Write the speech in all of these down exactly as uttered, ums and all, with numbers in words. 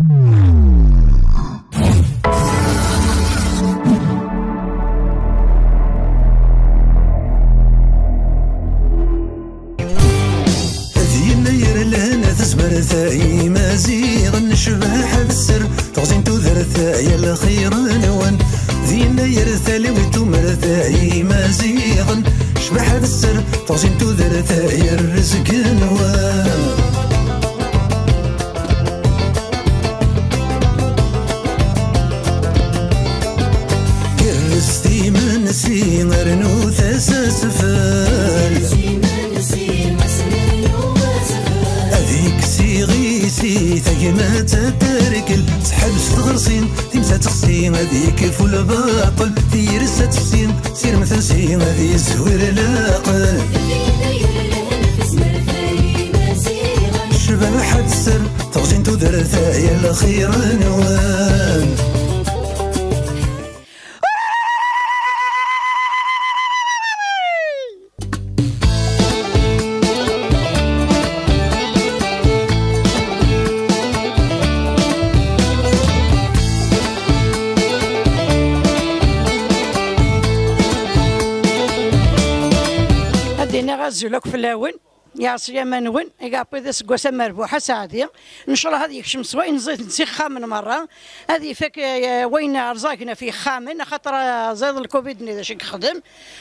D yennayer llan tezmert a Imaziɣen, ccbaḥa d sser, teɣzi n tudert a yal xir-nwen. D yennayer taliwit tumert a Imaziɣen, ccbaḥa d sser, teɣzi n tudert a yal rrezg-nwen. Gerrez timensi, rnu-t-as asfel. Ad ikkes iɣisi, tagmat ad terkel. Tḥebs tɣersi, timsa texsi, ad yekfu lbaṭel. Tiyres ad tefsi, sirmet-as ad yezwir laqel. Ccbaḥa d sser, teɣzi n tudert a yal xir-nwen. Ad d-iniɣ azul akk fell-awen. Yeɛṣi aman-nwen, iɛeṭṭi d aseggas amerbuḥ aseɛdi. Ncallah ad yekcem s wayen ẓiden s ixxamen merra, ad ifak, eh, wayen rẓagen ɣef yixxamen, axaṭer, eh, ẓid lkuvid-nni d acu i yexdem,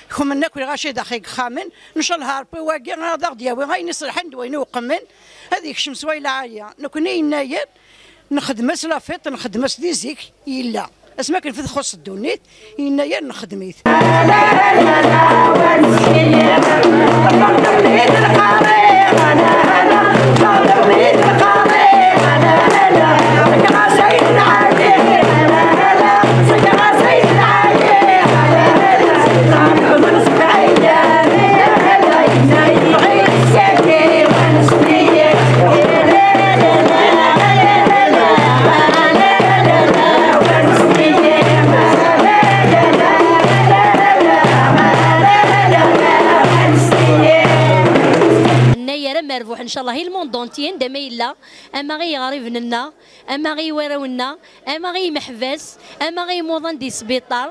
kemmlen akk lɣaci daxel yixxamen. Ncallah Ṛebbi wagi ad aɣ-d-yawi ayen iṣelḥen d wayen iweqmen, ad yekcem s way lɛali. Nekkni yennayer, nxeddem-as la fête, nxeddem-as di zik, yella. Asmi akken fi txuṣṣ ddunit, yennayer nxeddem-it. Yennayer amerbuḥ, ncallah, i le monde entier, anda ma yella, ama i yiɣriben-nneɣ, ama i warraw-nneɣ, ama i yimeḥbas, ama i yimuḍan di sbiṭar.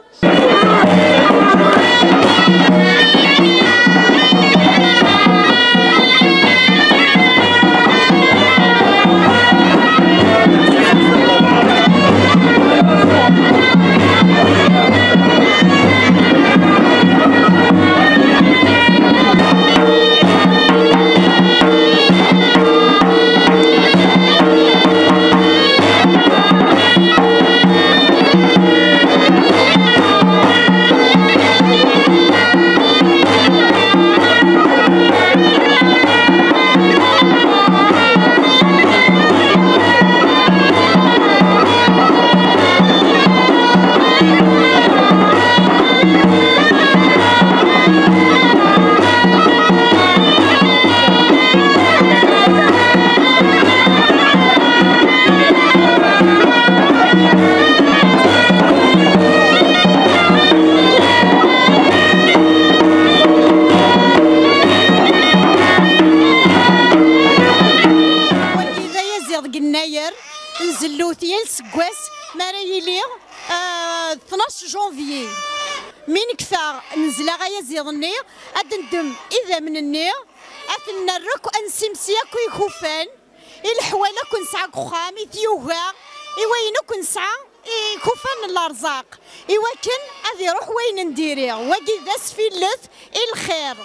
Wagi d ayaziḍ deg yennayer, nzellu-t yal seggas mi ara yili, euh, tnac janvier. Mi nekfa, nezla ayaziḍ-nni, ad d-neddem idammen-nni, ad ten-nerr akk, ad nessimsi akk ikufan, i leḥwal akk nesɛa deg uxxam, i tyuga, i wayen akk nesɛa, i ikufan n lerẓaq, i wakken ad iruḥ wayen n diri. Wagi d asfillet i lxir.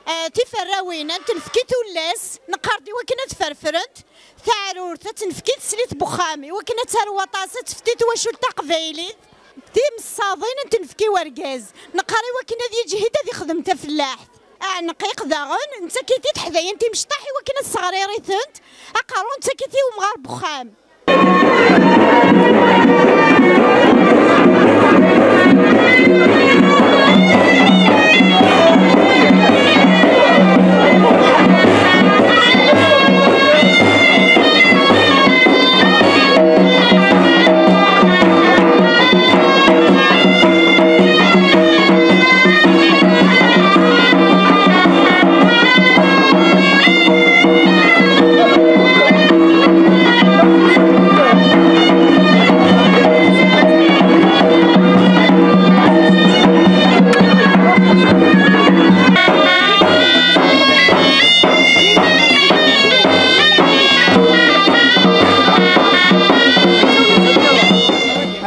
Eh, tiferrawin, ad n-tenfek i tullas, neqqar-d i wakken ad ferfrent, taɛrurt, ad tenfek i teslit n uxxam, i wakken ad tarew aṭas, ad tefti twacult taqbaylit, timessaḍin, ad n-tenfek i wergaz, neqqar i wakken ad yeǧhid ad ixdem tafellaḥt. Aɛenqiq daɣen, nettak-it i teḥdayin timecṭaḥ i wakken ad sseɣriritent, aqerru nettak-it i umɣar n uxxam.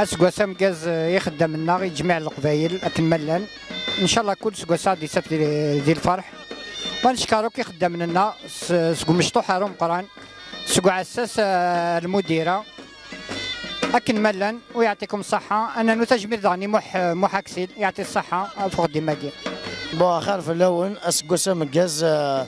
Seg wass ameggaz, eh, ixeddamen-nneɣ, i jmiɛ n Leqbayel akken ma llan. Ncallah kul seg wass ad d-isaf di, di lferḥ. Wa neckeṛ akk ixeddamen-nneɣ s, seg umecṭuḥ ar umeqqran, seg uɛessas, eh, ar lmudira, akken ma llan. U yeɛṭikum ṣṣeḥḥa. Ad nernu tajmilt daɣen i Muḥ, Muḥ Aksil, yeɛṭi ṣṣeḥḥa ɣef uxeddim-agi. Bon, axir fell-awen, aseggas ameggaz, eh,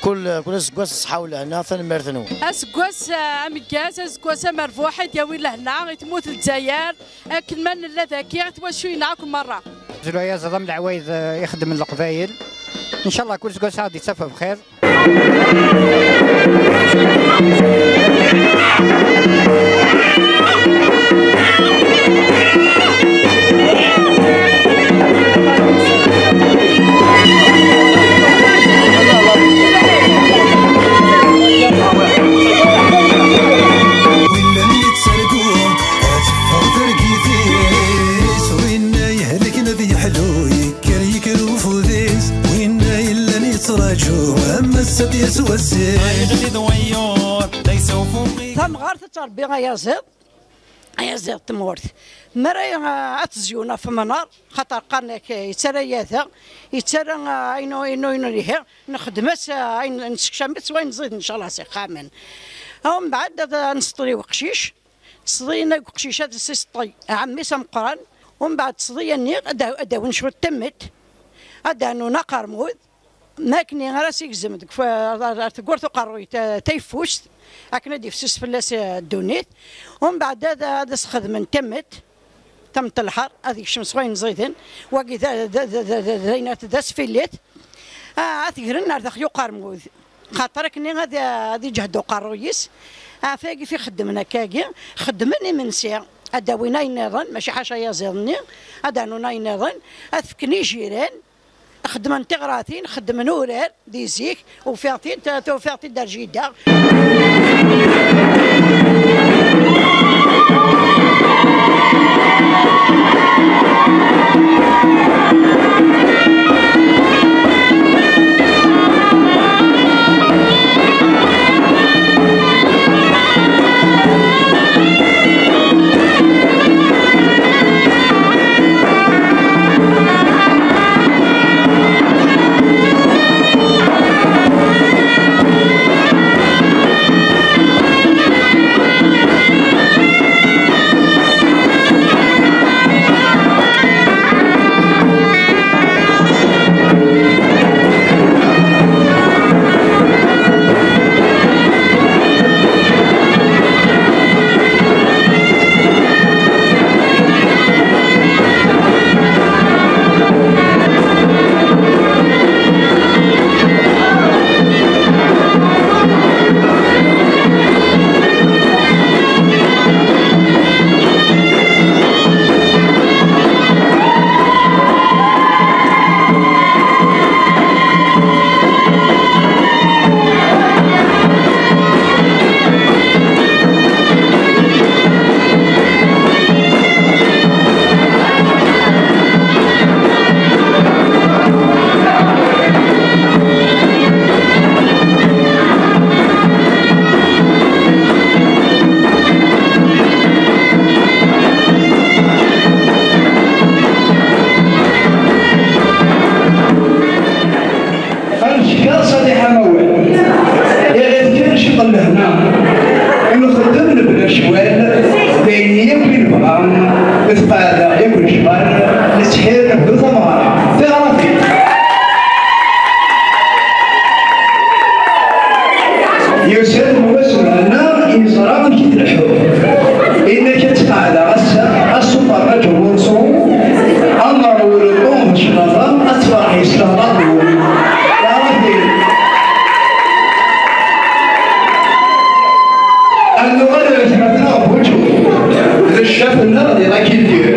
kul, kul aseggas ṣṣeḥḥa u lehna, tanemmirt-nwen. Aseggas, eh, ameggaz, aseggas amerbuḥ i d-yawi lehna i tmurt n Lezzayer, akken ma nella dagi, i twacuyin akk merra. Zlu ayaziḍ am leɛwayed, eh, ixeddmen Leqbayel. Ncallah kul aseggas ad d-ittaf bxir. Win yettargu ad teffeɣ targit-is, winna ihelken ad yeḥlu, yekker yekker ufud-is, winna yellan yettraǧu, am ass ad d-yas wass-is. Bɣiɣ-t-id wayyur, la yessufuq-it. Tamɣart ad tṛebbi ayaziḍ, ayaziḍ n tmurt. Mi ara, eh, ad tezyun ɣef umnar, xaṭer qqaren-ak, eh, yettarra-yad, yettarra, eh, ayen, ayen, ayen, ihi, nexdem-as, eh, ayen, nessekcam-it s wayen ẓiden, ncallah, s ixxamen. Umbeɛd ad, ad nseṭṭel i uqcic, sḍiyen i uqcic ad s-iseṭṭel ɛemmi-s ameqqran, umbeɛd sḍiya-nni ad, ad d-awin cwiṭ tammet, ad d-rnun aqermud, mi akken ara s-igzem deg f-, ar, ar tewwurt uqerruy ta-, tayeffust, akken ad d-ifsus fell-as, eh, ddunit. Umbeɛd ad, ad as-xedmen tammet, tammet n lḥer, ad yekcem s wayen ẓiden. Wagi d, d, d, d, d, d ayen d asfillit. Ah, ad t-gren ar daxel uqermud. Xaṭer akken ad, ad iǧhed uqerruy-is. Ah, ɣef wagi fi xeddmen akkagi. Xeddmen imensi. Ad d-awin ayen nniḍen, mačči ḥaca ayaziḍ-nni. Ad d-rnun ayen nniḍen. Ad t-fken i jiran. Xeddmen tiɣratin, xeddmen urar di zik, ufiɣ-t-id, tufiɣ-t-id ar jida. Ad ncekker Ṣaliḥ Amawal. Iɣil kan ciṭ n lehna. Nxeddem nebla ccwal. D ayen yakk i nebɣa. Tqeɛdeɣ yakk lecɣal. Nettḥir nebdu tameɣra. Tiɣratin. Yusa-d Muwas Lehna, yeẓra amek i tleḥḥu. Yenna-k ad tqeɛdeɣ ass-a, asuṭer aǧewwurṣu, amerwel uṭum d cclaḍa, ad tferḥ yes-s lehraḍ-nwen. Yeɛreḍ-d. Ad nuɣal ar atmaten ɣef wučči. D ccaf-nneɣ di la culture.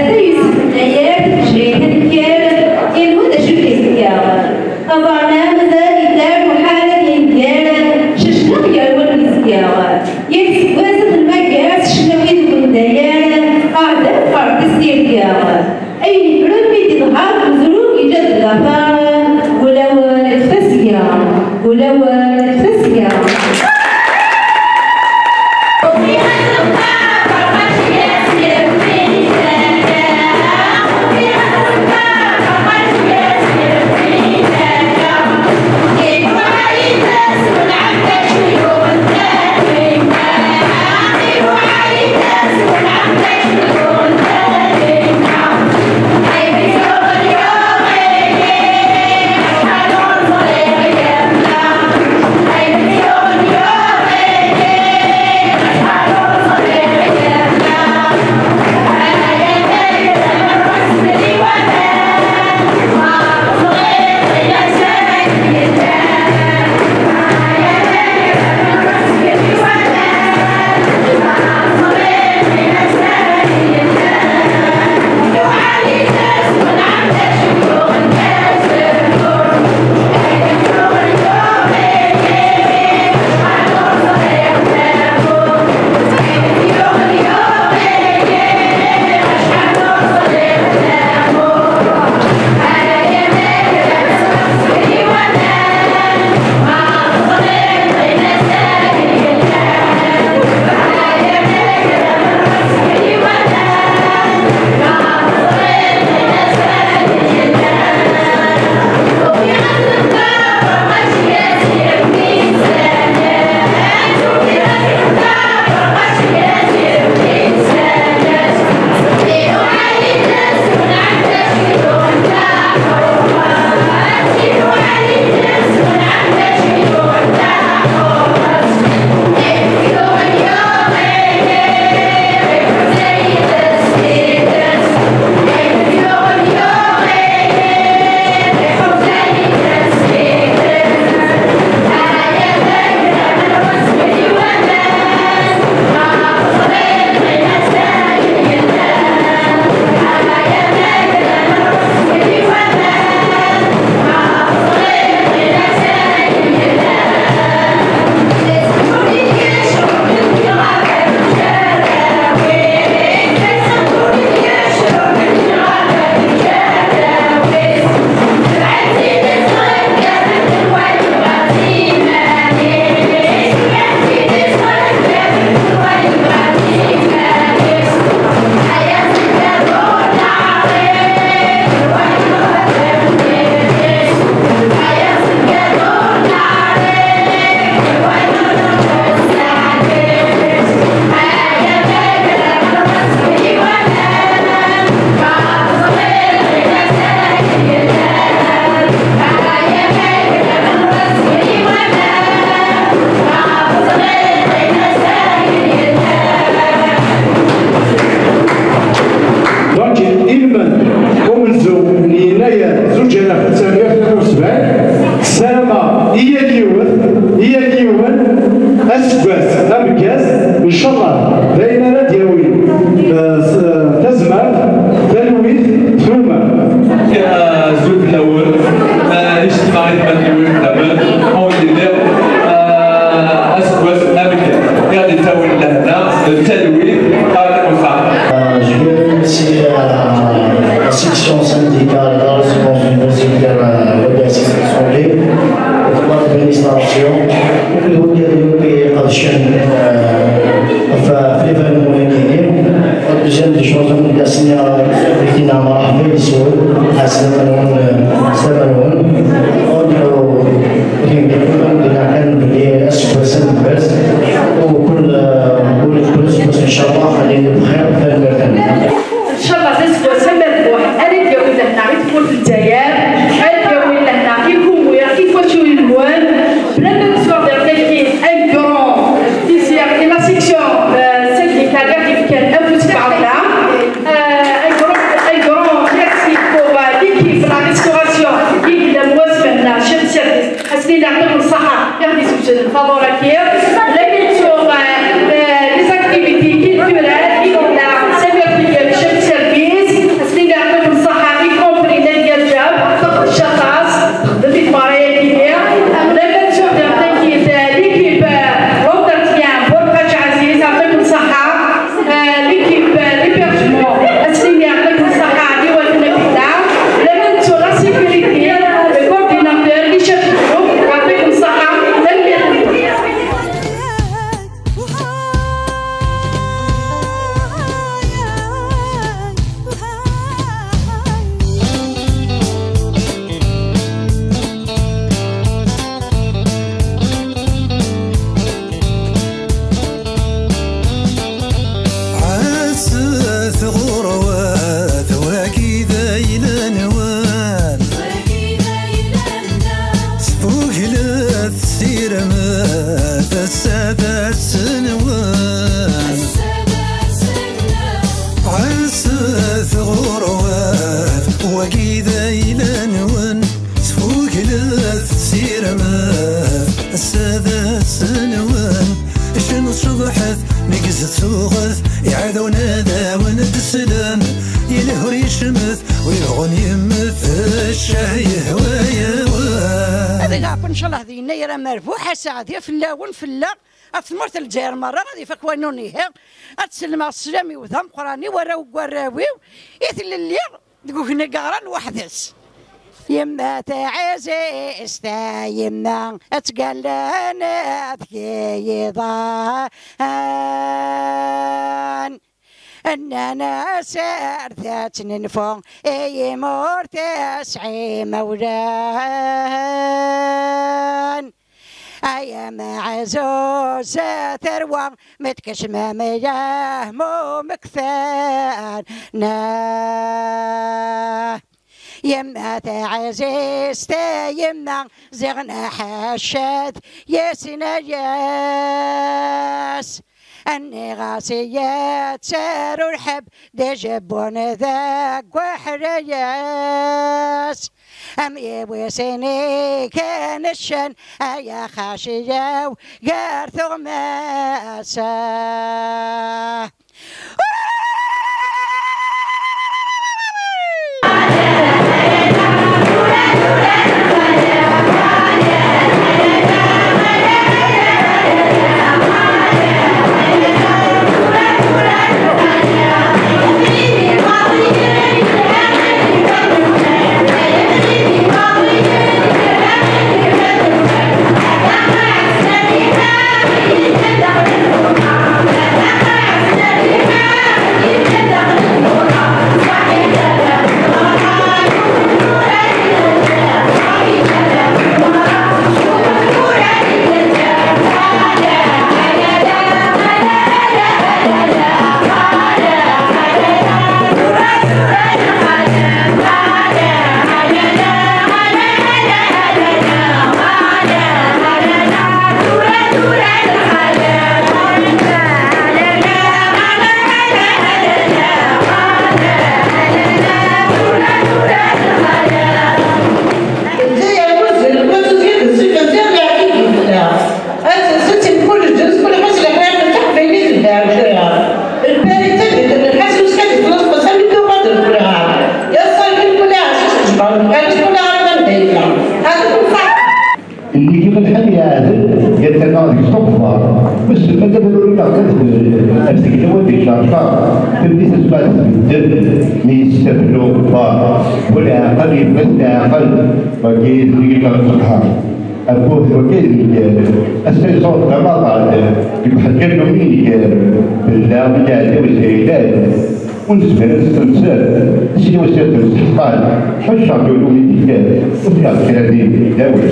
Ata Yusef Nnayer, tfejrit ad kker, yenwa d acu d-yezga. Aḍar-nni amdan yedder muḥal ad yenker, cacleɣ yerwel yezga. Yal aseggas ad nmager s ccnawi d ubendayer, aɛdaw ɣer tis tirga. Ayen yefren mi d-iḍher uzrug yeǧǧa-d later, ulawen ad tasga, ulawen ad tasga. Donc, ilmend umenzu n yennayer zuǧ alaf u tesɛemya u tlatin u sebɛin, ssarameɣ i yal yiwet, i yal yiwen, aseggas ameggaz, ncallah, d ayen ara d-yawin, eh, s-, eh, tazmert, talwit, tumert. Azul fell-awen. Eh, icetmeɛ i tmurt-nwen, on dirait, eh, aseggas ameggaz. I ɣ-d-ittawin lehna, d talwit, ɣer lmusa. Euh, je veux remercier, euh, la section syndicale de la résidence universitaire, euh, l'O B S S Assemblée, l'administration, وكل الوكلاء اللي قدشن، آه، في، في l'événement هذه. Deuxième des choses, on a signé, euh, مرحبا بسهول. السلام عليكم. السلام عليكم. Donc, euh, كاين كان بلي اسكو سنبرز وكل، آه، كل، كل اسكو ان شاء الله خليني بخير في المكان. Inchallah, d aseggas amerbuḥ ara d-yawin lehna i tmurt n Lezzayer, ara d-yawin lehna i Kumwir, i twacul-nwen. Bla ma nettwaɣ dagi un grand désir et la section, euh, syndicale i ɣ-d-yefkan afus deg uɛeṭṭar. Euh, un grand, un grand merci pour, euh, l'équipe. Ur yecmet, ur yebɣun yemmet, ccah yehwa-yawen. Ad ileɛqu, ncallah, di yennayer amerbuḥ, aseɛdi fell-awen, fell-aɣ, ɣef tmurt n Lezzayer merra, ad ifak wanu-ihi. Ad sellmeɣ sslam-iw d ameqqran i warraw n warraw-iw, i tlelli deg ugni yeɣran weḥd-s. Yemma taɛzizt, a yemma, ad tgallen ad k-yiḍan. Nnan-as ar d ad tt-nenfu, i yimur tesɛi imawlan. Ay ameɛzuz, a tarwa, mi tkecmem yahmum kfan. Yemma taɛzizt, a yemma, ziɣen ḥaccet yes-inna-yas. Nniɣ-as i yettaru lḥebb, d ijebbun deg waḥrayas. Am yiwi sin-ikan ccan, ay axaci-yaw, gar tuɣmas. Lezzayer mazal ma tezgiḍ d ṣṣifa-nni, leɛǧib yefna. Ad tezzi d timkul lǧens, kul ḥass leḥriq n teqbaylit d lɛecra. Lparité di lḥass uskad di tnaṣfa sami tuɣal d lqelɛa. Ya ṣṣayf, kul aɛziz tejmeɛ lqalis, kul aɛrab anda yella. Ɛziz nṣaḥ. Nnig imelḥan yeɛdel, yal tama deg-s uqbar. Wissen ma d abruri neɣ d adfel, ar tegla wa d-icercer, tewwi tazmert tbeddel, mi yessafel uqbar. Bu leɛqel yebba-t leɛqel, wagi d nnig imeɣ n leqher. Akked wagi d nnger, ass-a iẓur-d amaḍal, deg uḥeǧǧaǧ n uminger, bella mi yeɛdel uzaylan. Ur nezmir ad nessemser, sliw sirtem s ḥeqqan, ḥucceɣ-d ulum i d-ikkan, ufeɣ-d kra din, d awal.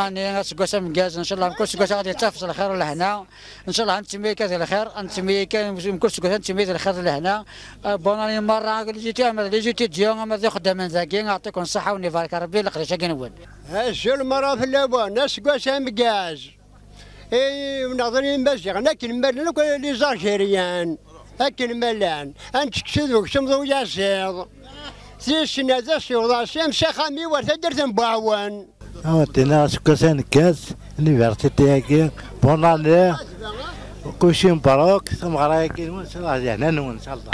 Aseggas ameggaz, ncallah mkul aseggas ad yettaf s lxir d lehna. Ncallah nettemyayi kan d lxir, nettemyayi kan mkul aseggas, nettemyayi d lxir d lehna. Bonne année merra, les étudiants, ama d les étudiants, ama d ixeddamen dagi, yeɛṭikum ṣṣeḥḥa u ibarek Rebbi leqdic-agi-nwen. Azul merra fell-awen, aseggas ameggaz. I neɣḍen Imaziɣen akken ma llan akk les Algériens, akken ma llan, ad ntekk s uksum d uyaziḍ. Tis snat, ad as-yewweḍ ɛṣim s axxam-iw ar taddart n Buɛwen. Awa, tina aseggas aneggaz, université-agi, bonne année, kulci mbaruk, tameɣra-agi-nwen, ncallah, lehna-nwen, ncallah.